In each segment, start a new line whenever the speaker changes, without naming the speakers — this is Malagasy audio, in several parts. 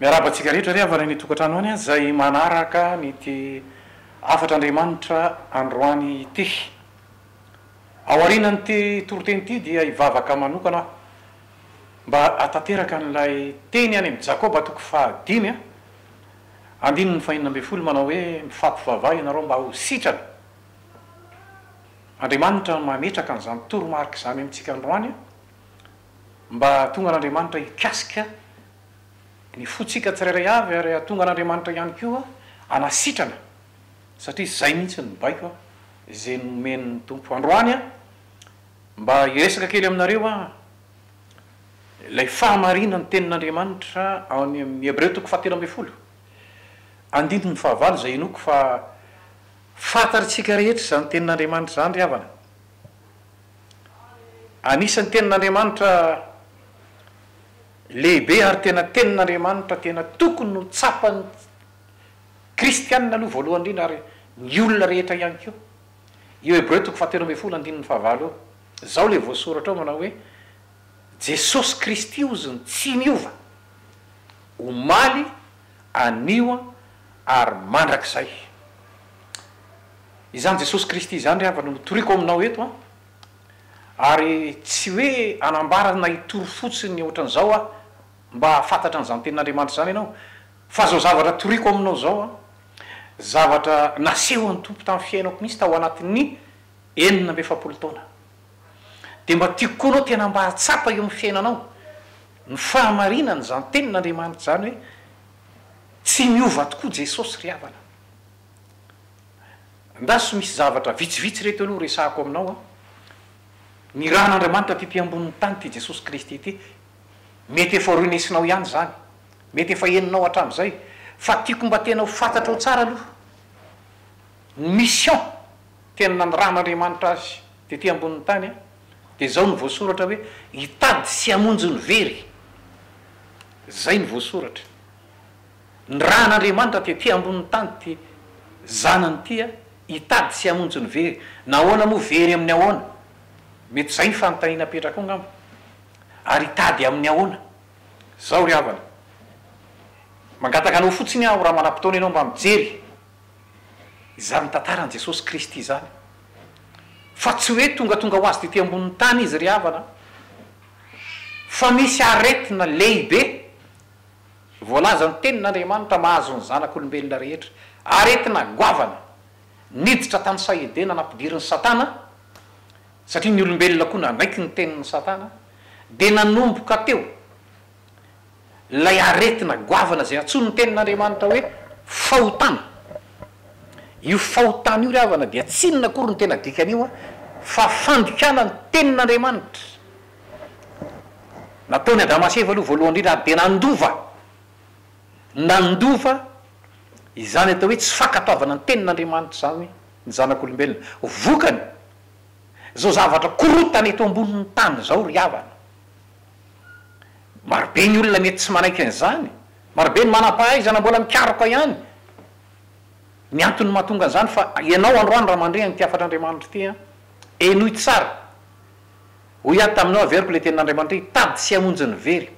Miarahaba antsika rehetra ry havana any an-tokantrano any izay manaraka an'ity hafatr'Andriamanitra androany ity. Ao aorianan'ity toriteny ity dia hivavaka manokana aho mba hahatanteraka an'ilay teny any amin'i Jakoba toko fahadimy andininy fahenina ambin'ny folo manao hoe mifampivavaha ianareo mba ho sitrana. Andriamanitra no mametraka an'izany toromarika izany amintsika androany mba hahatonga an'Andriamanitra hikasika ny fontsika tsirairay avy ary hahatonga an'Andriamanitra ihany koa hanasitrana satria izay mihitsy no baiko izay nomen'ny Tompo androany mba hiresaka kely aminareo aho ilay fahamarinan'ny tenin'Andriamanitra ao amin'ny Hebreo toko fahatelo ambin'ny folo andininy fahavalo izay inoako fa fantatritsika rehetra izany tenin'Andriamanitra izany ry havana. Anisan'ny tenin'Andriamanitra lehibe ary tena tenin'Andriamanitra tena tokony ho tsapan'ny kristianina aloha voalohany indrindra ary ny olona rehetra ihany koa io Hebreo toko fahatelo ambin'ny folo andininy fahavalo io. Izao ilay voasoratra ao manao hoe Jesosy Kristy hozy ny tsy miova omaly, anio ary mandrakizay. Izany Jesosy Kristy izany ry havana no toriko aminao eto an! Ary tsy hoe hanambara na hitory fotsiny ohatran'izao aho mba hahafantatra an'izany tenin'Andriamanitra izany ianao, fa izao zavatra toriko aminao izao an, zavatra nasehon'ny Tompo tamin'ny fiainako mihitsy tao anatin'ny 46 taona. Dia mba tiako koa ianao tena mba hahatsapa eo amin'ny fiainanao ny fahamarinan'izany tenin'Andriamanitra izany hoe tsy miova tokoa Jesosy ry havana. Andraso misy zavatra vitsivitsy reto aloha resahako aminao an! Nirahan'Andriamanitra tety ambonin'ny tany ity Jesosy Kristy ity. Mety efa renesinao ihany izany. Mety efa henonao hatramin'izay. Fa tiako mba tena ho fantatrao tsara aloha ny mission tena nanirahan'Andriamanitra azy tety ambonin'ny tany an! Dia izao no voasoratra hoe, hitady sy hamonjy ny very. Izay no voasoratra. Nirahan'Andriamanitra tety ambonin'ny tany ity Zanany ity hitady sy hamonjy ny very. Nahoana moa very amin'ny ahoana? Mety izay ny fanontaniana apetrakao angamba. Ary hitady amin'ny ahoana? Izao ry havana, mangataka anao fotsiny aho raha manam-potoana ianao mba mijery izany tantaran'i Jesosy Kristy izany. Fa tsy hoe tongatonga ho azy tety ambonin'ny tany Izy ry havana, fa misy aretina lehibe Voalaza ny tenin'Andriamanitra mahazo ny zanak'olombelona rehetra. Aretina goavana niditra tany saha Edena nampidirin'i Satana, satria ny olombelona koa nanaiky ny tenin'i Satana, dia nanomboka teo ilay aretina goavana izay antsoin'ny tenin'Andriamanitra hoe fahotana. Io fahotana io ry havana dia tsy inona akory no tena dikan'io fa fandikana ny tenin'Andriamanitra. Nataon'i Adama sy Eva aloha voalohany indrindra ary dia nandova, nandova izany atao hoe tsy fankatoavana ny tenin'Andriamanitra izany ny zanak'olombelona. Vokany, izao zavatra korontana eto ambonin'ny tany izao ry havana. Marobe ny olona mety tsy manaiky an'izany, marobe ny manam-pahaizana mbola mikaroka ihany ny antony mahatonga an'izany fa ianao androany raha mandre an'ity hafatr'Andriamanitra ity an, henoy tsara. Hoy aho taminao, averiko ilay tenin'Andriamanitra hoe, hitady sy hamonjy ny very.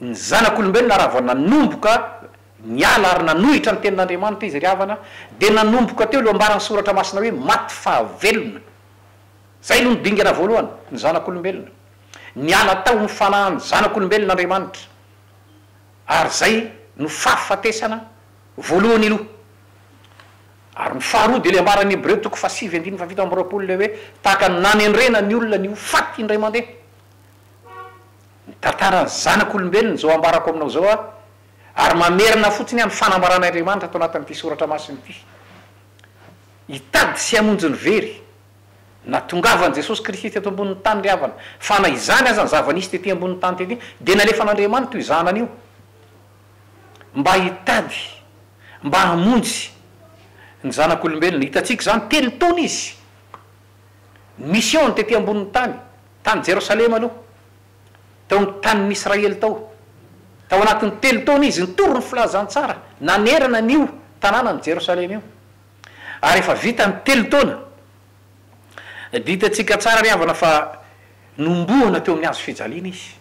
Ny zanak'olombelona raha vao nanomboka niala ary nanohitra ny tenin'Andriamanitra izy ry havana, dia nanomboka teo ilay ambaran'ny Soratra Masina hoe maty fahavelona. Izay aloha ny dingana voalohany, ny zanak'olombelona. Niala tao amin'ny fanahin'ny zanak'olombelona Andriamanitra. Ary izay no fahafatesana voalohany aloha. Ary ny faharoa dia ilay ambaran'ny Hebreo toko fahasivy andininy fahafito amby roapolo ilay hoe tahaka ny nanendrena ny olona ny ho faty indray mandeha. Ny tantaran'ny zanak'olombelona izao ambarako aminao izao aho ary mamerina fotsiny aho ny fanambaran'Andriamanitra ato anatin'ity soratra masina ity. Hitady sy hamonjy ny very. Natongavan'i Jesosy Kristy teto ambonin'ny tany ry havana. Fa na izany aza ny zava-nisy tety ambonin'ny tany tety dia nalefan'Andriamanitra io Zanany io. mba hitady, mba hamonjy ny zanak'olombelona. Hitantsika izany, telo taona izy, mission-ny tety ambonin'ny tany, tany Jerosalema aloha, tao amin'ny tanin'ny Israely tao. Tao anatin'ny telo taona izy nitory ny filazantsara nanerana an'io tanànan'i Jerosalema io. Ary rehefa vita ny telo taona, dia hitantsika tsara ry havana fa nombohana teo amin'ny hazo fijaliana izy.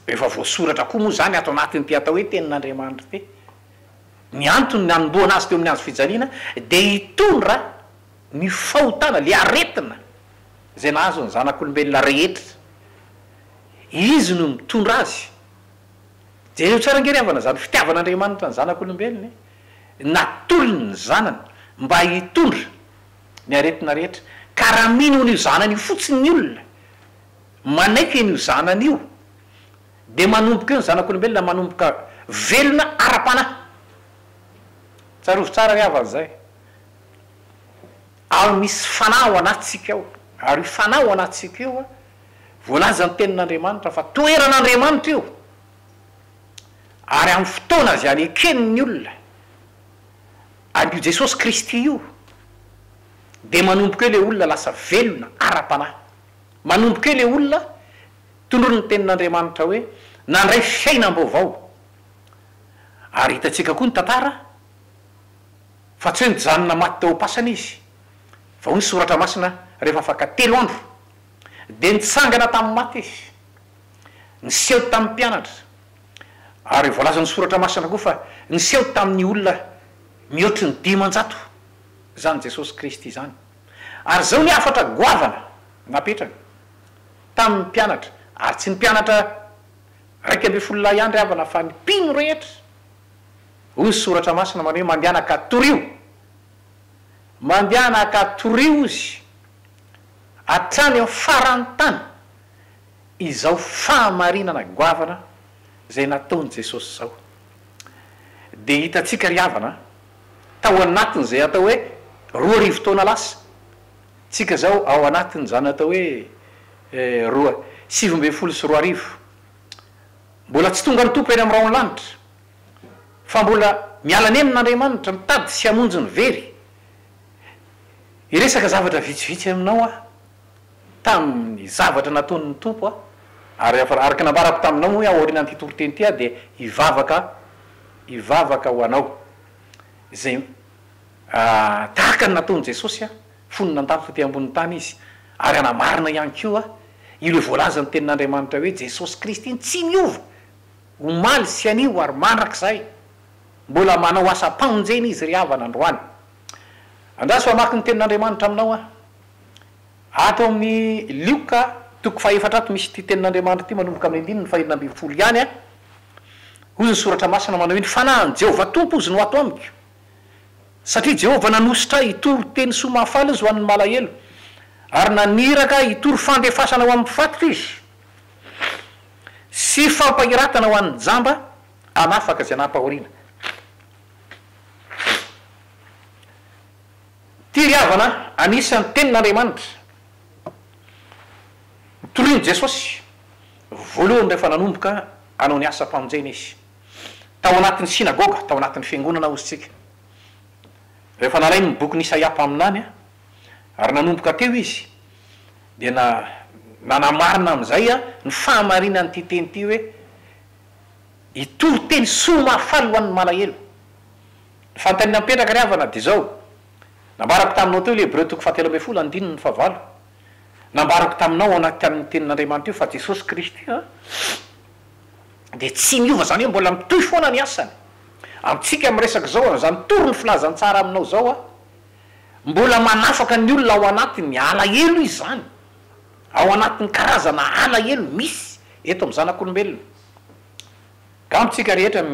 Efa voasoratra koa moa izany ato anatin'ity atao hoe Tenin'Andriamanitra ity. Ny antony nanombohana Azy teo amin'ny hazo fijaliana dia hitondra ny fahotana, ilay aretina izay nahazo ny zanak'olombelona rehetra. Izy no mitondra azy. Jereo tsara ange ry havana izany fitiavan'Andriamanitra ny zanak'olombelona e! Natolony ny Zanany mba hitondra ny aretina rehetra. Ka raha mino an'io Zanany io fotsiny ny olona, manaiky an'io Zanany io, dia manomboka eo ny zanak'olombelona manomboka velona ara-panahy. Tsarovy tsara ry havana izay. Ao misy fanahy ao anatintsika ao, ary io fanahy ao anatintsika io, voalazan'ny Tenin'Andriamanitra fa toeran'Andriamanitra io, ary amin'ny fotoana izay aneken'ny olona an'io Jesosy Kristy io, dia manomboka eo ilay olona lasa velona ara-panahy. Manomboka eo ilay olona, tondroin'ny Tenin'Andriamanitra hoe nandray fiainam-baovao. Ary hitantsika koa ny tantara, fa tsy hoe nijanona maty tao am-pasana izy, fa hoy ny Soratra Masina, rehefa afaka telo andro, dia nitsangana tamin'ny maty izy, niseho tamin'ny mpianatra, ary voalazan'ny Soratra Masina koa fa niseho tamin'ny olona mihoatry ny 500 izany Jesosy Kristy izany. Ary izao ny hafatra goavana napetrany tamin'ny mpianatra, ary tsy ny mpianatra 11 lahy ihany ry havana fa ny mpino rehetra, Hoy ny Soratra Masina manao hoe, Mandehana ka torio. Mandehana ka torio izy hatrany amin'ny faran'ny tany izao fahamarinana goavana izay nataon'i Jesosy izao. Dia hitantsika ry havana, tao anatin'izay atao hoe 2000 taona lasa, tsika izao ao anatin'izany atao hoe roa, 2019. Mbola tsy tonga ny Tompo eny amin'ny rahon'ny lanitra, fa mbola miala nenina Andriamanitra, mitady sy hamonjy ny very. Hiresaka zavatra vitsivitsy aminao aho, tamin'ny zavatra nataon'ny Tompo aho, ary araka ny nambarako taminao moa hoe aorianan'ity toriteny ity aho dia hivavaka, hivavaka ho anao, izay tahaka ny nataon'i Jesosy aho, fony nandalo tety ambonin'ny tany Izy, ary hanamarina ihany koa ireo voalazan'ny Tenin'Andriamanitra hoe Jesosy Kristy tsy miova omaly sy anio ary mandrakizay. Mbola manao asam-pamonjena Izy ry havana androany. Andraso hamaky ny Tenin'Andriamanitra aminao aho. Ato amin'ny Lioka toko fahefatra ato misy ity Tenin'Andriamanitra ity manomboka amin'ny andininy fahenina ambin'ny folo ihany. Hoy ny Soratra Masina manao hoe, Ny Fanahin'i Jehovah Tompo Izy no ato amiko. Satria Jehovah nanositra ahy hitory teny soa mahafaly izy ho an'ny malahelo, ary naniraka ahy hitory fandefasana ho amin'ny mpifatotra izy, sy fampahiratana ho an'ny jamba, hanafaka izay nampahoriana. Ity ry havana anisan'ny tenin'Andriamanitra notorian'i Jesosy voalohany rehefa nanomboka hanao ny asam-pamonjena izy. Tao anatin'ny synagoga, tao anatin'ny fiangonana hozy tsika. Rehefa nalainy ny bokin'i Isaia mpaminany, ary nanomboka teo izy, dia na, nanamarina amin'izay ny fahamarinan'ity teny ity hoe, Hitory teny soa mahafaly ho an'ny malahelo. Ny fanontaniana mipetraka ry havana dia izao, nambarako taminao teo ilay Hebreo toko fahatelo ambin'ny folo andininy fahavalo, nambarako taminao ao anatin'ny tenin'Andriamanitra io fa Jesosy Kristy an, dia tsy miova izany hoe mbola mitohy foana ny asany. Amintsika miresaka izao, amin'izany mitory ny filazantsara aminao izao aho, mbola manafaka ny olona ao anatin'ny alahelo izy izany, ao anatin'ny karazana alahelo misy eto amin'ny zanak'olombelona. Angamba tsika rehetra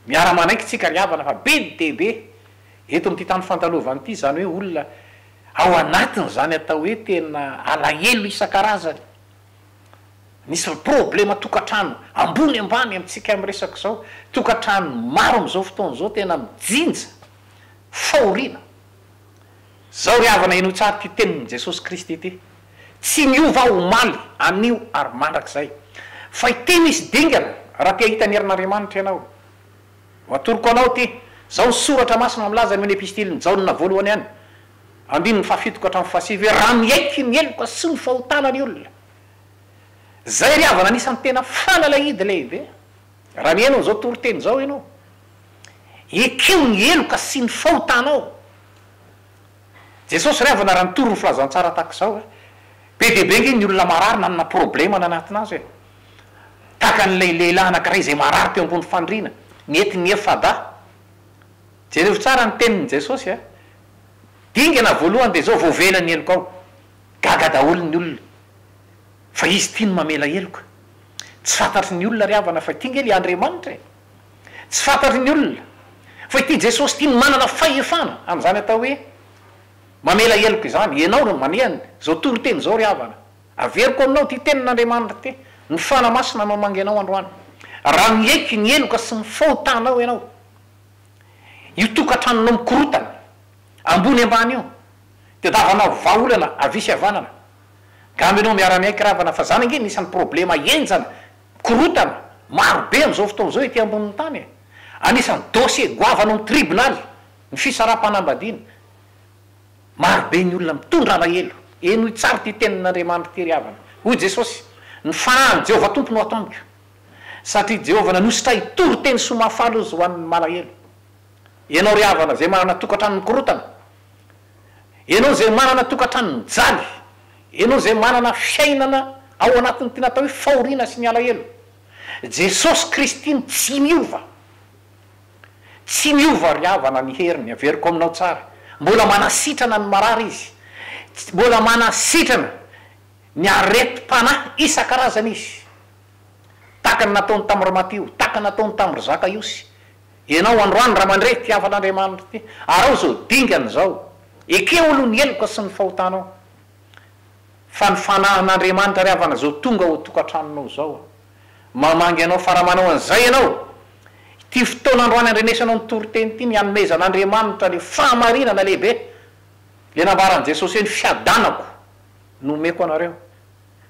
miara-manaiky tsika ry havana fa be dia be eto amin'ity tany fandalovana ity izany hoe olona ao anatin'izany atao hoe tena alahelo isan-karazany. Misy problema tokantrano ambony ambany amintsika miresaka izao, tokantrano maro amin'izao fotoana izao tena mijinja fahoriana. Zao ry havana henoy tsara ity tenin'i Jesosy Kristy ity, tsy miova aho omaly, anio ary mandrakizay. Fa ity misy dingana raha te hahita ny herin'Andriamanitra ianao. Ho atoroko anao ity, zao ny soratra masina milaza ny epistilin'i Jaona voalohany any, andininy fahafito ka hatramin'ny fahasivy hoe raha miaiky ny heloka sy ny fahotana ny olona, Zay ry havana anisan'ny tena fanalahidy lehibe raha mihaino an'izao toriteny izao ianao. Ekeo ny heloka sy ny fahotanao. Jesosy ry havana raha nitory ny filazantsara tahaka izao e, be dia be ange ny olona marary nanana problema nanatina azy e. Tahaka an'ilay lehilahy anankiray izay marary teo ambony fandriana, nentin'ny efa-dahy. Jerevo tsara ny tenin'i Jesosy a! Dingana voalohany dia izao, voavela ny helokao. Gaga daholo ny olona fa Izy tia ny mamela heloka. Tsy fantatry ny olona ry havana fa ity nge le Andriamanitra e! Tsy fantatry ny olona fa ity Jesosy ity no manana fahefana amin'izany atao hoe mamela heloka izany. Ianao no maneha izao toriteny izao ry havana. Averiko aminao ity tenin'Andriamanitra ity, ny Fanahy Masina mamangy anao androany. Raha miaiky ny heloka sy ny fahotanao ianao, io tokantranonao mikorotana ambony ambany io, tadiavanao vahaolana havia sy havanana. Angamba ianao miara-miaiky ravana fa zany ange anisan'ny problema henjana, mikorotana, maro be amin'izao fotoana izao ety ambonin'ny tany e. Anisan'ny dossier goavana ao amin'ny tribonaly ny fisaraham-panambadiana. Maro be ny olona mitondra alahelo. Henoy tsara ity tenin'Andriamanitra ity ry havana. Hoy Jesosy, Ny fanahin'i Jehovah Tompo no ato amiko, satria Jehovah nanosotra ahy hitory teny soa mahafaly hozy ho an'ny malahelo. Ianao ry havana izay manana tokantrano mikorotana, ianao izay manana tokantrano mijaly, ianao izay manana fiainana ao anatin'ny tena atao hoe fahoriana sy ny alahelo, Jesosy Kristy no tsy miova. Tsy miova ry havana ny heriny, averiko aminao tsara, mbola manasitrana ny marary Izy, mbola manasitrana ny aretim-panahy isan-karazany Izy, tahaka ny nataony tamin'i ry Matio, tahaka ny nataony tamin'i ry Zakaiosy. Ianao androany raha mandre ity hafan'Andriamanitra ity, araho izao dingana izao, ekeo aloha ny heloka sy ny fahotanao, fa ny fanahin'Andriamanitra ry havana izao tonga ao an-tokantranonao izao, Mamangy anao fa raha manao an'izay ianao, ity fotoana androany andrenesanao ny toriteny ity ny hanomezan'Andriamanitra le fahamarinana lehibe, le nambaran'i Jesosy hoe ny fiadanako no omeko anareo,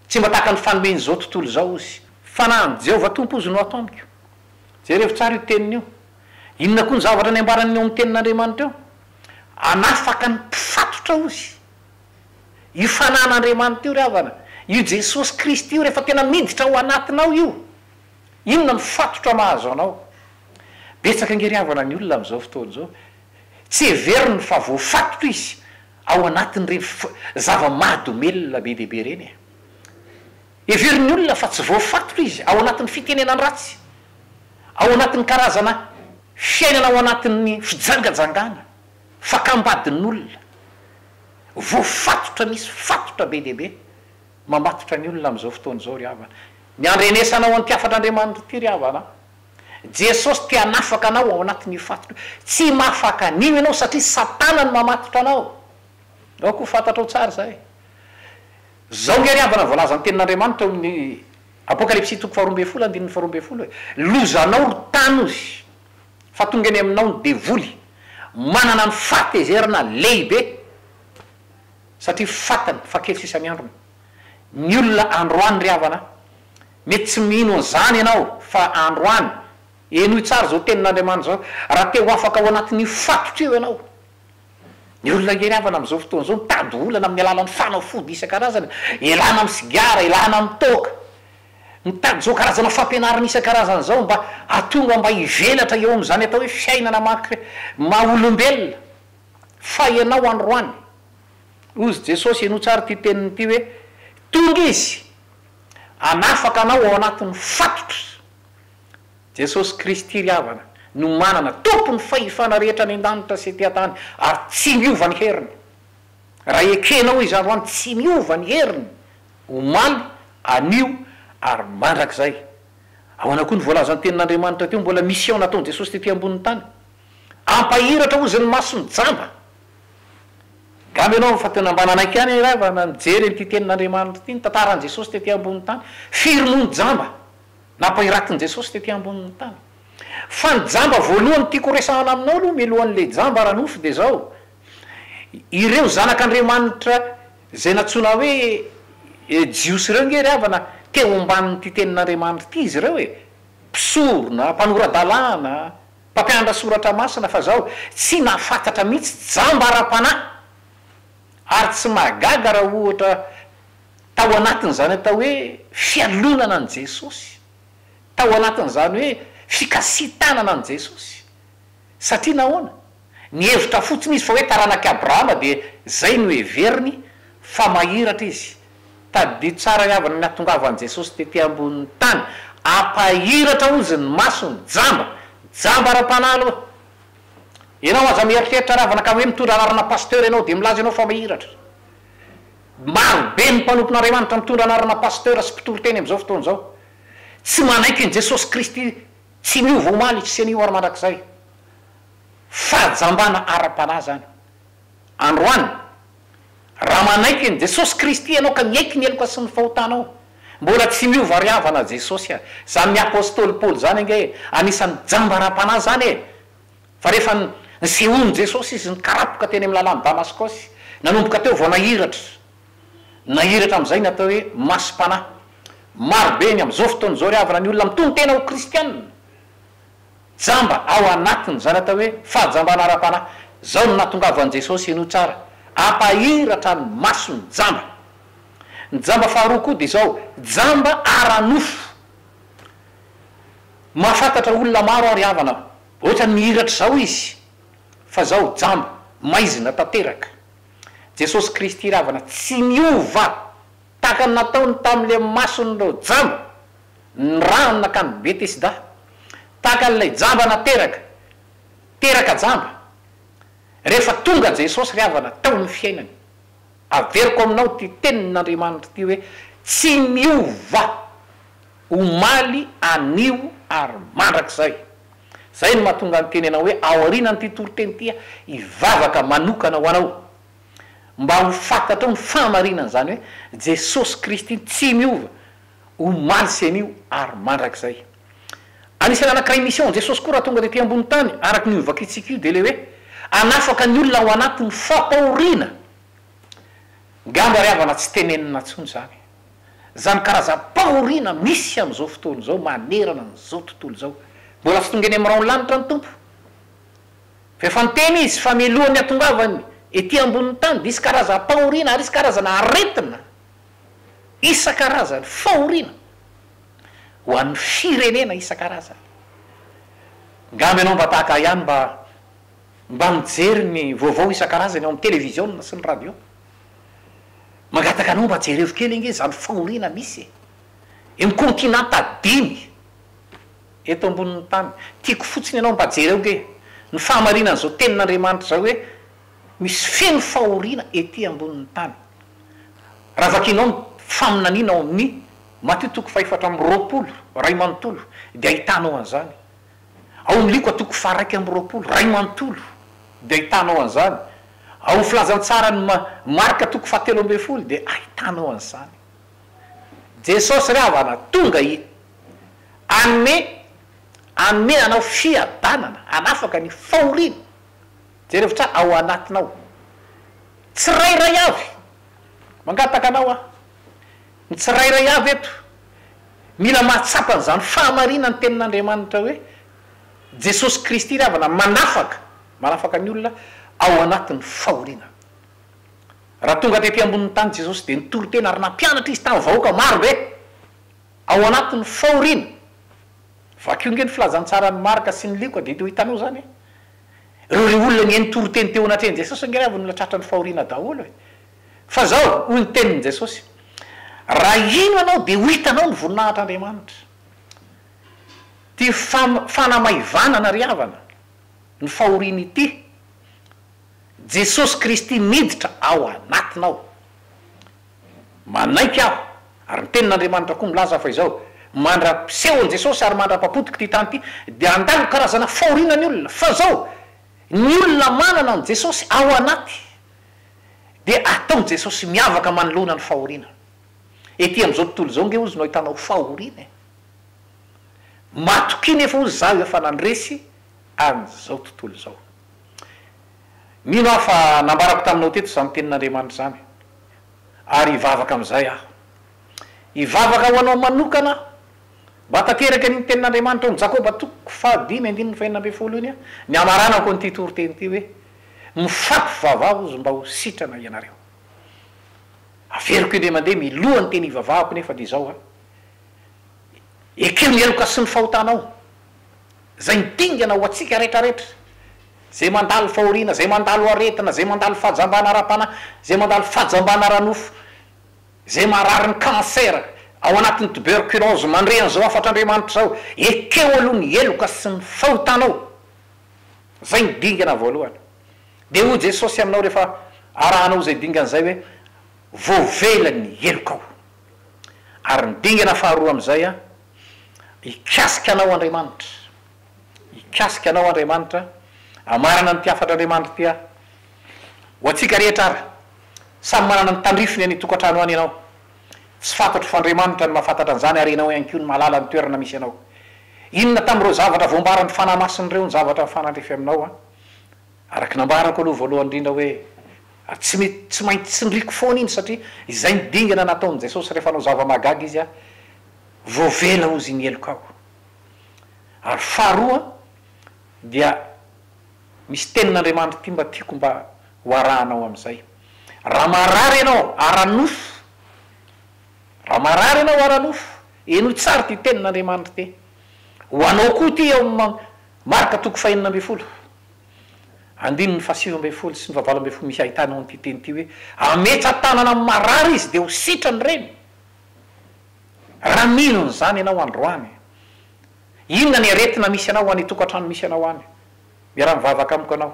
tsy mba tahaka ny fanomen'izao tontolo izao ozy. Fanahin'i Jehovah Tompo ozy no ato amiko. Jerevo tsara io teniny io. Inona koa ny zavatra nambarany eo amin'ny tenin'Andriamanitra eo? Hanafaka ny mpifatotra ozy. Io fanan'Andriamanitra io ry havana, io Jesosy Kristy io rehefa tena miditra ao anatinao io, inona no fatotra mahazo anao? Betsaka ange ry havana ny olona amin'izao fotoana izao, tsy heveriny fa voafatotra izy ao anatin'ireny zava-mahadomelina be dia be ireny e. Heverin'ny olona fa tsy voafatotra izy ao anatin'ny fitenenan-dratsy, ao anatin'ny karazana fiainana ao anatin'ny fijangajangana, fakam-badin'olona. Voafatotra misy fatotra be dia be mamatotra ny olona amin'izao fotoana izao ry havana. Ny andrenesanao an'ity hafatr'Andriamanitra ity ry havana a! Jesosy te hanafaka anao ao anatin'io fatotra io. Tsy mahafaka an'io ianao satria satana no mamatotra anao. Aoka ho fantatrao tsara izay. Izao nge ry havana voalazan'ny tenin'Andriamanitra eo amin'ny Apokalypsy toko faharoa ambin'ny folo andininy faharoa ambin'ny folo e, Lozanao ry tany ozy. Fa tonga eny aminao ny devoly manana ny fahatezerana lehibe satria fatany fa kely sisa ny androny. Ny olona androany ry havana mety tsy mino an'izany ianao fa androany, henoy tsara izao tenin'Andriamanitra izao, raha te ho afaka ao anatin'io fatotra io ianao, ny olona ange ry havana amin'izao fotoana izao mitady olana amin'ny alalan'ny fanafody isan-karazany, ialana amin'ny sigara, ialana amin'ny toaka, Mitady izao karazana fampianarana isan-karazany izao mba hahatonga mba hivelatra eo amin'izany atao hoe fiainana maha maha olombelona. Fa ianao androany, hozy Jesosy, henoy tsara ity teniny ity hoe, tonga Izy hanafaka anao ao anatin'ny fatotra. Jesosy Kristy ry havana no manana Tompon'ny fahefana rehetra any an-danitra sy ety an-tany ary tsy miova ny heriny. Raha ekenao Izy androany, tsy miova ny heriny. Omaly, anio, ary mandrakizay. Ahoana koa ny voalazan'ny Tenin'Andriamanitra teo mbola mission nataon'i Jesosy tety ambonin'ny tany? Ampahiratra hozy ny mason'ny jamba. Angamba ianao efa tena mba nanaiky ihany raha na nijery an'ity Tenin'Andriamanitra ity, ny tantaran'i Jesosy tety ambonin'ny tany. Firy moa ny jamba nampahiratin'i Jesosy tety ambonin'ny tany? Fa ny jamba voalohany tiako horesahana aminao aloha mialohan'ilay jamba ara-nofo dia izao, ireo zanak'Andriamanitra Izay nantsoina hoe Jiosy ireo nge ry havana, teo ambanin'ity tenin'Andriamanitra ity izy ireo e! Mpisorona, mpanora-dalàna, mpampianatra soratra masina, fa zao, tsy nahafantatra mihitsy, jamba ara-panahy! Ary tsy mahagaga raha ohatra tao anatin'izany atao hoe fialonana an'i Jesosy, tao anatin'izany hoe fikasitanana an'i Jesosy. Satria nahoana? Nihevitra fotsiny izy fa hoe taranak'i Abrahama dia izay no heveriny fa mahiratra izy. Tadidio tsara ry havana ny hatongavan'i Jesosy tety ambonin'ny tany. Ampahiratra hozy ny masony, jamba. Jamba ara-panahy aloha. Ianao aza mieritreritra ry havana ka hoe mitondra anarana pasteur ianao dia milaza ianao fa mahiratra. Maro be ny mpanompon'Andriamanitra mitondra anarana pasteur sy mpitory teny amin'izao fotoana izao. Tsy manaiky an'i Jesosy Kristy tsy miova omaly sy anio ary mandrakizay. Fahajambana ara-panahy izany. Androany, raha manaiky an'i Jesosy Kristy ianao ka miaiky ny heloka sy ny fahotanao, mbola tsy miova ry havana Jesosy a! Izany Apostoly Paoly izany ange e, anisan'ny jamba ara-panahy izany e! Fa rehefa nisehoan'i Jesosy izy nikarapoka teny amin'ny lalan'i Damaskosy, nanomboka teo vao nahiratra. Nahiratra amin'izay ny atao hoe masom-panahy. Maro be ny amin'izao fotoana izao ry havana ny olona mitonon-tena ho kristiana. Jamba ao anatin'izany atao hoe fahajambana ara-panahy. Izao no nahatongavan'i Jesosy, henoy tsara, hampahiratra ny mason'ny jamba. Ny jamba faharoa koa dia izao, jamba ara-nofo. Mahafantatra olona maro aho ry havana, ohatran'ny mihiratra izao izy, fa izao jamba, maizina tanteraka. Jesosy Kristy ry havana tsy miova tahaka ny nataony tamin'ilay mason'ireo jamba. Ny rano nankany Betesda, tahaka an'ilay jamba nateraka, teraka jamba. Rehefa tonga Jesosy ry havana tao amin'ny fiainany, averiko aminao ity tenin'Andriamanitra ity hoe, tsy miova omaly, anio ary mandrakizay. Izay no mahatonga ny teny anao hoe aorianan'ity toriteny ity aho hivavaka manokana ho anao, mba ho fantatrao ny fahamarinan'izany hoe Jesosy Kristy tsy miova omaly sy anio ary mandrakizay. Anisan'ny anankiray mission Jesosy koa raha tonga tety ambony tany araka ny novakintsika io dia ilay hoe hanafaka ny olona ao anatin'ny fampahoriana. Ngamba ry havana tsy tenenina intsony izany. Izany karazam-pahoriana misy amin'izao fotoana izao manerana an'izao tontolo izao. Mbola tsy tonga eny amin'ny rahon'ny lanitra ny Tompo. Fa efa niteny Izy fa mialohan'ny hatongavany ety ambonin'ny tany dia hisy karazam-pahoriana ary hisy karazana aretina. isan-karazany, fahoriana ho an'ny firenena isan-karazany. Ngamba ianao mba tahaka ahy ihany mba mba mijery ny vaovao isan-karazany ao amin'ny televiziona sy ny radio. Mangataka anao mba jerevo kely ange izany fahoriana misy e! Eo amin'ny kontinanta dimy eto ambonin'ny tany. Tiako fotsiny ianao mba jereo ange ny fahamarinan'izao tenin'Andriamanitra izao hoe Misy feno fahoriana ety ambonin'ny tany. Raha vakinao ny faminaniana ao amin'ny Matio toko fahefatra amby 20 ray manontolo dia ahitanao an'izany. Ao amin'ny Lioka toko faha-21 ray manontolo dia ahitanao an'izany. Ao amin'ny Filazantsaran'i Marka toko faha-13 dia ahitanao an'izany. Jesosy ry havana tonga i hanome hanome anao fiadanana, hanafaka ny fahoriana. Jerevo tsara ao anatinao. Tsirairay avy. Mangataka anao aho. Ny tsirairay avy eto. Mila mahatsapa an'izany fahamarinan'ny tenin'Andriamanitra hoe Jesosy Kristy ry havana manafaka, manafaka ny olona ao anatin'ny fahoriana. Raha tonga tety ambonin'ny tany Jesosy dia nitory tena ary nampianatra Izy tamin'ny vahoaka maro be ao anatin'ny fahoriana. Vakio nge ny filazantsaran'i Marka sy ny Lioka dia ho hitanao izany e. Ireo re olona nihaino toriteny teo anatrehan'i Jesosy ange ry havana olona tratran'ny fahoriana daholo e! Fa zao, hoy ny tenin'i Jesosy, Raha hino ianao dia ho hitanao ny voninahitr'Andriamanitra. Ity fanamaivanana ry havana ny fahoriana ity, Jesosy Kristy miditra ao anatinao. Manaiky aho, ary ny Tenin'Andriamanitra koa milaza fa izao, mandra-pisehon'i Jesosy ary mandra-papotika ity tany ity, dia handalo karazana fahoriana ny olona. Fa izao, ny olona manana an'i Jesosy ao anaty, dia ataon'i Jesosy miavaka manoloana ny fahoriana. Ety amin'izao tontolo izao ange hozy no ahitanao fahoriana e! Matokia nefa hozy izaho efa nandresy an'izao tontolo izao. Mino aho fa nambarako taminao teto izany Tenin'Andriamanitra izany. Ary hivavaka amin'izay aho. Hivavaka ho anao manokana aho. Mba tanteraka an'iny tenin'Andriamanitra ao amin'ny Jakoba toko fahadimy andininy fahenina ambinifolo iny ny hamaranako an'ity toriteny ity hoe, Mifampivavaha hozy mba ho sitrana ianareo. Averiko indray mandeha miloha ny teny hivavahako nefa dia izao an, ekeo ny heloka sy ny fahotanao, izay ny dingana ho antsika retraretra. Izay mandalo fahoriana, izay mandalo aretina, izay mandalo fahajambana ara-panahy, izay mandalo fahajambana ara-nofo, Izay marary ny cancer, ao anatin'ny tuberculose, mandre an'izao hafatr'Andriamanitra izao, ekeo aloha ny heloka sy ny fahotanao. Izay ny dingana voalohany. Dia hoy Jesosy aminao rehefa arahanao izay dingana izay hoe, voavela ny helokao. Ary ny dingana faharoa amin'izay an, hikasika anao Andriamanitra. Hikasika anao Andriamanitra, hamarana an'ity hafatr'Andriamanitra ity aho. Ho antsika rehetra ary, samy manana ny tandrifiny any an-tokantrano any ianao. Tsy fantatro fa Andriamanitra no mahafantatra an'izany ary ianao ihany koa no mahalala ny toerana misy anao. Inona tamin'ireo zavatra voambaran'ny Fanahy Masina ireo ny zavatra mifanandrify aminao an? Araka ny nambarako aloha voalohany indrindra hoe tsy mety tsy maintsy tsindriako foana iny satria izay ny dingana nataon'i Jesosy rehefa hanao zava-mahagaga Izy an, voavela hozy ny helokao. Ary faharoa dia Misy tenin'Andriamanitra ity mba tiako mba ho arahanao amin'izay. Raha marary ianao ara-nofo, raha marary ianao ara-nofo, henoy tsara ity tenin'Andriamanitra ity. Ho anao koa ity ao amin'ny Marka toko fahenina ambin'ny folo, andininy fahasivy ambin'ny folo sy ny fahavalo ambin'ny folo misy ahitanao an'ity teny ity hoe, Hametra-tanana amin'ny marary izy dia ho sitrany ireny. Raha mino an'izany ianao androany, inona ny aretina misy anao any an-tokantrano misy anao any? Miara-mivavaka amiko ianao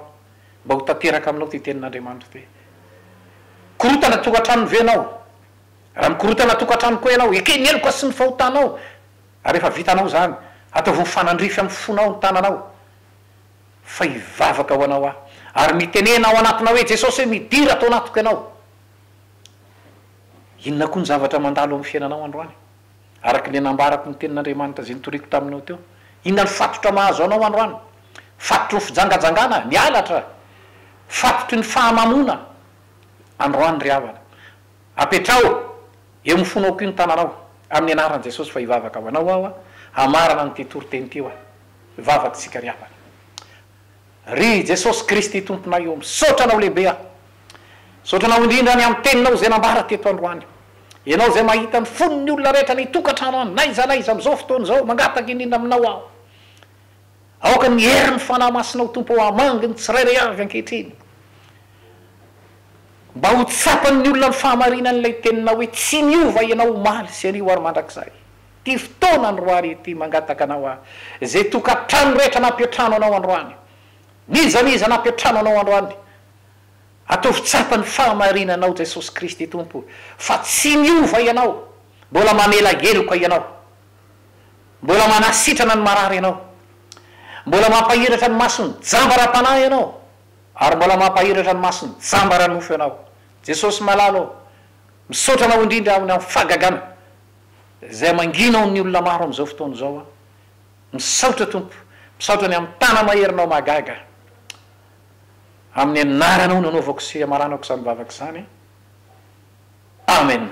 mba ho tanteraka aminao ity tenin'Andriamanitra ity. Mikorotana tokantrano ve ianao? Raha mikorotana tokantrano koa ianao, ekeo ny heloka sy ny fahotanao, ary rehefa vitanao izany, ataovy mifanandrify amin'ny fonao ny tananao, fa hivavaka ho anao aho. Ary mitenena ao anatinao hoe, Jesosy hoe, midira ato anatiko ianao. Inona koa ny zavatra mandalo amin'ny fiainanao androany? Araka ilay nambarako ny tenin'Andriamanitra izay notoriko taminao teo. Inona ny fatotra mahazo anao androany? Fatotry ny fijangajangana, ny halatra, fatotry ny fahamamoana androany ry havana. Apetraho eo amin'ny fonao koa ny tananao, amin'ny anaran'i Jesosy fa hivavaka ho anao aho hamarana an'ity toriteny ity ho ahy. Hivavaka isika ry havana. Ry Jesosy Kristy Tomponay ô, misaotra Anao lehibe aho. Misaotra Anao indrindra ny amin'ny Teninao izay nambara teto androany. Ianao izay mahita ny fon'ny olona rehetra any an-tokantrano any, n'aiza n'aiza amin'izao fotoana izao, mangataka indrindra Aminao aho. Aoka ny herin'ny Fanahy Masinao Tompo ô hamangy ny tsirairay avy ankehitriny. Mba ho tsapan'ny olona ny fahamarinan'ilay Teninao hoe tsy miova Ianao omaly sy anio ary mandrakizay. Ity fotoana androany ity mangataka anao aho, izay tokantrano rehetra nampiantrano anao androany, n'iza n'iza nampiantrano anao androany, ataovy tsapa ny fahamarinanao Jesosy Kristy Tompo fa tsy miova Ianao, mbola mamela heloka Ianao, mbola manasitrana ny marary Ianao, mbola mampahiratra ny mason'ny jamba ara-panahy Ianao, ary mbola mampahiratra ny mason'ny jamba ara-nofo Ianao. Jesosy malala ô, misaotra Anao indrindra aho ny amin'ny fahagagana Izay mangina ao ny olona maro amin'izao fotoana izao aho. Misaotra Tompo, misaotra ny amin'ny tana-maherinao mahagaga. Amin'ny anaranao no anaovako sy amaranako izany vavaka izany. Amen.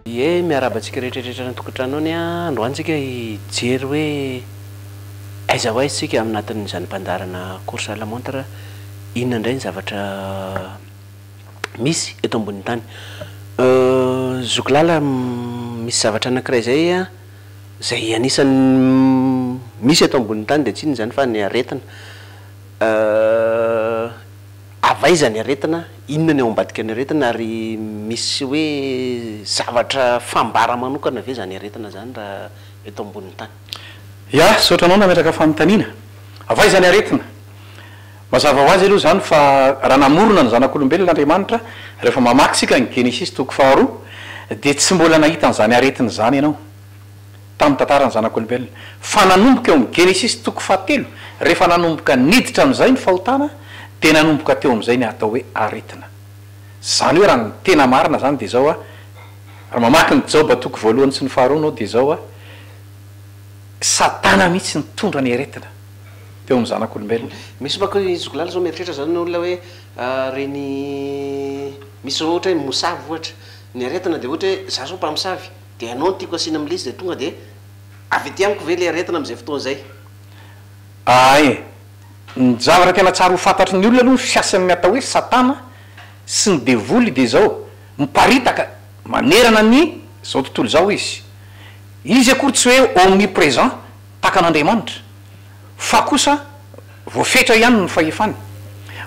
Ie, miarahaba antsika rehetra rehetra any an-tokantrano any an, androany tsika hijery hoe aiza ho aiza tsika aminatin'izany mpandaharana course à la montre, inona indray ny zavatra misy eto ambonin'ny tany. Zoky lala, misy zavatra anankiray izay an, izay anisan'ny misy eto ambonin'ny tany dia tsy inona izany fa ny aretina. Avy aiza ny aretina, inona ny ao ambadiky ny aretina ary misy hoe zavatra fambara manokana ve izany aretina izany raha eto ambonin'ny tany?
Ya, misaotra anao nametraka fanontaniana. Avy aiza ny aretina? Mazava ho azy aloha izany fa raha namorona ny zanak'olombelona Andriamanitra, rehefa mamaky isika ny Genesisy toko faharoa, dia tsy mbola nahita an'izany aretina izany ianao. Tamin'ny tantaran'ny zanak'olombelona. Fa nanomboka eo amin'ny Genesisy toko fahatelo, rehefa nanomboka niditra amin'izay ny fahotana, dia nanomboka teo amin'izay ny atao hoe aretina. Izany hoe raha ny tena marina izany dia izao, raha mamaky ny Joba toko voalohany sy ny faharoa ianao dia izao, Satana mihitsy nitondra ny aretina teo amin'ny zanak'olombelona.
Misy manko i Zoky zao mieritreritra zany ny olona hoe reny misy zao ohatra hoe mosavy ohatra, ny aretina dia ohatra hoe za zao mpamosavy Dia ianao no tiako asiana amin'ilay izy dia tonga dia avy aty amiko ve ilay aretina amin'izay fotoana izay?
Ay. Ny zavatra tena tsara ho fantatry ny olona aloha ny fiasan'ny atao hoe satana sy ny devoly dia izao, miparitaka manerana ny izao tontolo izao izy. Izy akory tsy hoe omnipresent. Tahaka an'Andriamanitra, fa kosa voafetra ihany ny fahefany.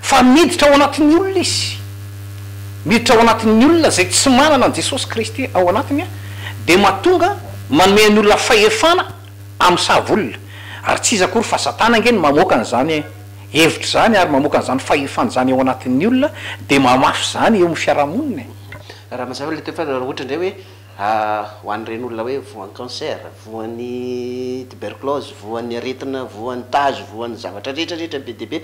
Fa miditra ao anatin'ny olona izy. Miditra ao anatin'ny olona izay tsy manana an'i Jesosy Kristy ao anatiny dia mahatonga manome ny olona fahefana hamosavy olona. Ary tsy iza akory fa Satana ange no mamoaka an'izany hevitra izany ary mamoaka an'izany fahefana izany ao anatin'ny olona dia mamafy izany eo amin'ny fiarahamonina e.
Raha mazava ilay teo fa raha ohatra indray hoe Ho an'ireny olona hoe voan'ny cancer, voan'ny tuberculose, voan'ny aretina, voan'ny tazo, voan'ny zavatra rehetra rehetra be dia be,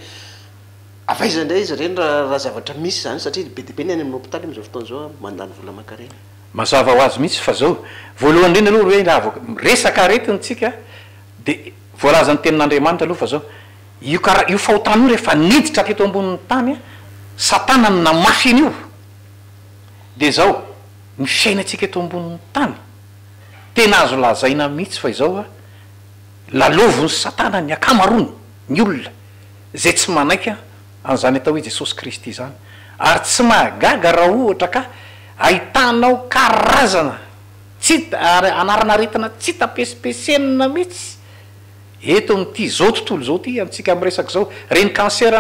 avy aiza indray izy ireny raha zavatra misy izany satria be dia be ny any amin'ny hopitaly amin'izao fotoana izao mandany vola aman-karena.
Mazava ho azy mihitsy fa zao, voalohany indrindra aloha hoe raha vao miresaka aretina tsika dia voalazan'ny tenin'Andriamanitra aloha fa zao, io kara io fahotana io rehefa niditra teto ambonin'ny tany, satana no namafy an'io, dia zao, Ny fiainantsika eto ambonin'ny tany, tena azo lazaina mihitsy fa izao a, lalaovin'i satana ny ankamaroany ny olona izay tsy manaiky an'izany atao hoe Jesosy Kristy izany, ary tsy mahagaga raha ohatra ka ahitanao karazana tsy ary anarana aretina tsy hita pesipesenina mihitsy eto amin'ity izao tontolo izao ity antsika miresaka izao, ireny cancer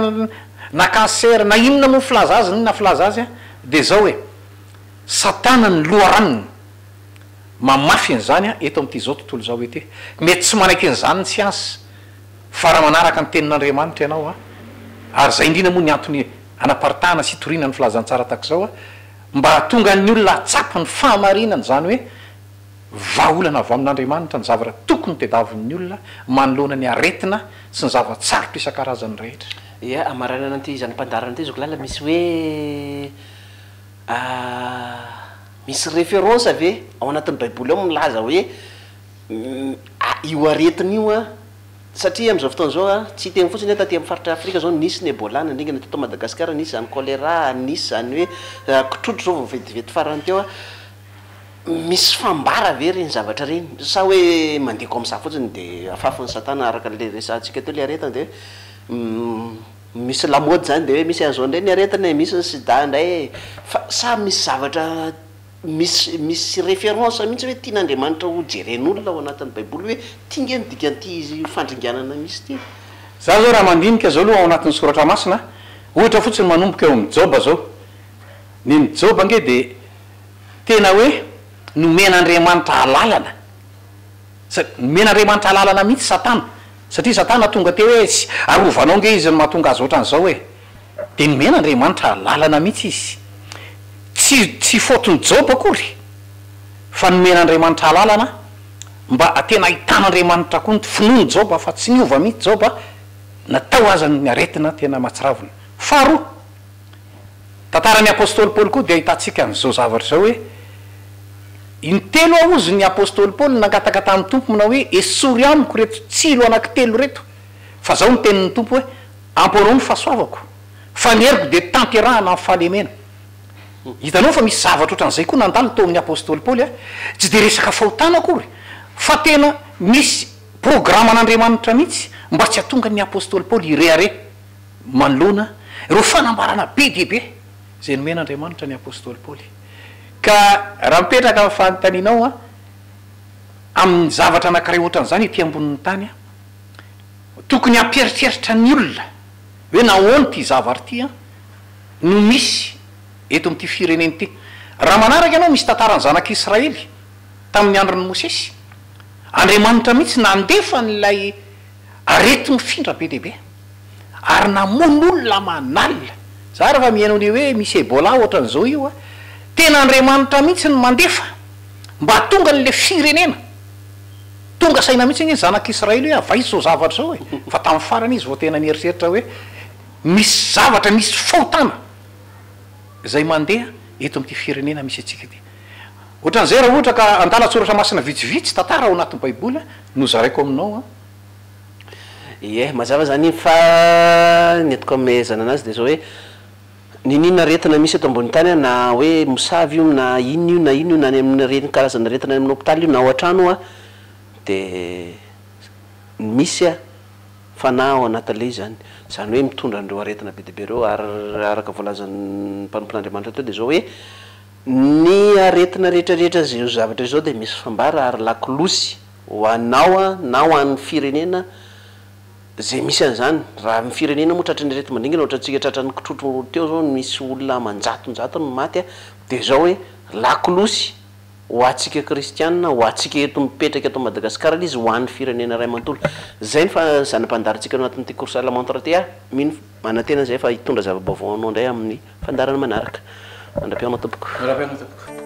na cancer na inona moa filaza azy na filaza azy dia izao e. Satana ny loharanony mamafy an'izany eto amin'ity izao tontolo izao ity. Mety tsy manaiky an'izany ny siansa, fa raha manaraka ny Tenin'Andriamanitra ianao, ary izay indrindra moa ny antony anaparitahana sy itoriana ny filazantsara tahaka izao, mba hahatonga ny olona hahatsapa ny fahamarinana, izany hoe vahaolana avy amin'Andriamanitra ny zavatra tokony tediavin'ny olona manoloana ny aretina sy ny zava-tsarotra isan-karazany rehetra.
Ia, hamaranana an'ity zana-pandaharana ity zoky lala, misy hoe. Misy référence ve ao anatin'ny baiboly ao milaza hoe io aretina io an, satria amin'izao fotoana izao an, tsy hiteny fotsiny aho taty amin'ny faritra Afrika izao nisy ny Ebola nandringana teto Madagasikara, nisy izany choléra, nisy izany hoe kitrotro izao vao vetivety farany teo an, misy fambara ve ireny zavatra ireny sa hoe mandeha comme ça fotsiny dia afafin'i satana araka an'ilay resahantsika teo ilay aretina dia hoe Misy lamaody zany de hoe misy an'izao indray ny aretina e, misy ny sida indray e, fa sa misy zavatra misy misy référence mihitsy hoe tian'Andriamanitra ho jeren'olona ao anatin'ny baiboly hoe ty nge ny dikan'ity fandringanana misy ty e.
Za zao raha mandinika zao aloha ao anatin'ny soratra masina, ohatra fotsiny manomboka eo amin'i Joba zao, nen'i Joba ange de tena hoe nomen'Andriamanitra alalana, Sa, nomen'Andriamanitra alalana mihitsy Satana, satria Satana tonga teo hoe tsy, arovanao ange izy no mahatonga azy ohatran'izao e. Dia nomen'Andriamanitra alalana mihitsy izy. Tsy, tsy faute-n'i Joba akory, fa nomen'Andriamanitra alalana mba tena ahitan'Andriamanitra koa ny finoan'i Joba fa tsy niova mihitsy Joba na tao aza ny aretina tena mahatsiravina. Faharoa, Tantaran'ny apostoly Paoly koa dia ahitantsika an'izao zavatra izao hoe, Intelo aho hozy ny apostoly Paoly nangataka tamin'ny Tompo manao hoe, Esory amiko ireto tsilo anankitelo ireto, fa izao no tenin'ny Tompo hoe, Amporao ny fahasoavako, fa ny heriko dia tanterahana amin'ny fahalemena. Hitanao fa misy zavatra ohatran'izay koa nandalo tao amin'ny apostoly Paoly a! Tsy dia resaka fahotana akory, fa tena misy programan'Andriamanitra mihitsy mba tsy hahatonga ny apostoly Paoly hirehareha. Manoloana ireo fanambarana be dia be izay nomen'Andriamanitra ny apostoly Paoly. Ka raha mipetraka ny fanontanianao an, amin'ny zavatra anankiray ohatran'izany ety ambonin'ny tany an, tokony hampieritreritra ny olona hoe nahoana ity zavatra ity an no misy eto amin'ity firenena ity. Raha manaraka ianao misy tantaran'ny zanak'Israely tamin'ny andron'i Mosesy. Andriamanitra mihitsy nandefa an'ilay Areti-mifindra be dia be ary namono olona aman'alina. Za rehefa mihaino an'io hoe misy Ebola ohatran'izao io a, tena Andriamanitra mihitsy no mandefa mba hahatonga an'ilay firenena tonga saina mihitsy ange ny zanak'Israely hoe avaiza izao zavatra izao e! Fa tamin'ny farany izy vao tena nieritreritra hoe misy zavatra, misy fahotana izay mandeha eto amin'ity firenena misy antsika ity. Ohatran'izay raha ohatra ka andalan-tsoratra masina vitsivitsy, tantara ao anatin'ny Baiboly no zaraiko aminao an.
Ie, mazava zany iny fa ny entiko amehezana anazy de zao hoe, n'inon'inona aretina misy eto ambony tany an, na hoe mosavy io na inona io na inona io na any amin'ireny karazana aretina any amin'ny hopitaly io na ao an-trano an, de misy an fanahy ao anatin'ilay izy zany, zany hoe mitondra an'ireo aretina be dia be ireo ary araka voalazan'ny mpanompon'Andriamanitra teo de zao hoe, ny aretina rehetra rehetra izao zavatra izao dia misy fambara ary lakolosy. Ho anao na ho an'ny firenena izay misy an'izany. Raha ny firenena moa tratran'ny areti-mandringana ohatrantsika tratran'ny kitrotro teo izao nisy olona aman-jatonjatony no maty dia izao hoe lakolosy ho antsika kristianina, ho antsika eto mipetraka eto Madagasikara ilay izy, ho an'ny firenena iray manontolo. Izay ny fa zana-pandaharantsika ao anatin'ity course à la montre ity. Mino, manantena izahay fa hitondra zava-baovao anao indray amin'ny fandaharana manaraka. Mandra-pihaona tompoko.
Mandra-pihaona tompoko.